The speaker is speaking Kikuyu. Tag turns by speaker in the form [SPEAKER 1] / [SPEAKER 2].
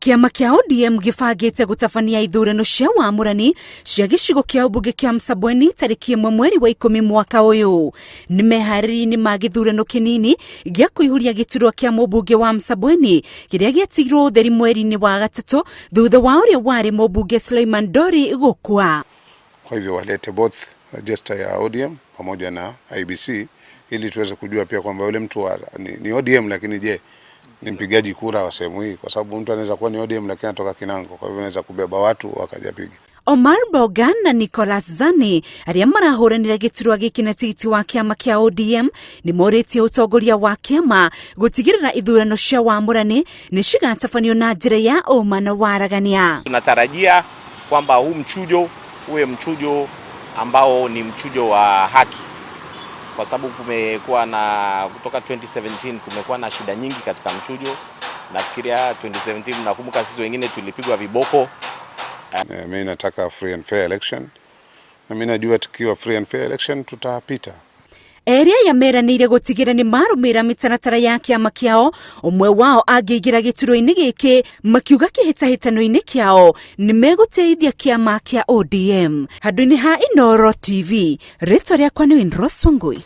[SPEAKER 1] Kĩama kĩa ODM gĩbangĩte gũtabania ithurano cia wamũrani cia gĩcigo kĩa ũmbunge kĩa Msambweni tarĩki 1 mweri wa 10 mwaka ũyũ. Nĩ meharĩria-inĩ ma gĩthurano kĩnini gĩa kũihũria gĩturwa kĩa mũmbunge wa Msambweni kĩrĩa gĩatigirwo ũtheri mweri-inĩ wa gatatũ thutha wa ũrĩa warĩ mũmbunge Suleiman Dori gũkua.
[SPEAKER 2] Kwa hivyo walete both register ya ODM pamoja na IEBC ili tuweze kujua pia kwamba yule mtu ni ODM lakini je, ni mpigaji kura wa sehemu hii, kwa sababu mtu anaweza kuwa ni ODM lakini anatoka Kinango, kwa hivyo anaweza kubeba watu wakajapiga.
[SPEAKER 1] Omar Bogan na Nicholas Zani arĩa marahũranĩra gĩturwa gĩkĩ na tigiti wa kĩama kĩa ODM nĩ morĩtie ũtongoria wa kĩama gũtigĩrĩra ithurano cia wamũrani nĩ cigatabanio na njĩra ya ũma na waragania.
[SPEAKER 3] Tunatarajia kwamba huu mchujo uwe mchujo ambao ni mchujo wa haki, kwa sababu kumekuwa na kutoka 2017 kumekuwa na shida nyingi katika mchujo. Nafikiria 2017 nakumbuka sisi wengine tulipigwa viboko.
[SPEAKER 2] Mimi nataka free and fair election, na mimi najua tukiwa free and fair election tutapita.
[SPEAKER 1] Erĩ aya meranĩire gũtigĩra nĩ marũmĩrĩra mĩtaratara ya kĩama kĩao, ũmwe wao angĩingĩra gĩturwa-inĩ gĩkĩ, makiuga kĩhĩtahĩtano-inĩ kĩao nĩ megũteithia kĩama kĩa ODM. Handũ-inĩ ha Inooro TV, rĩtwa rĩakwa nĩ Winrose Wangui.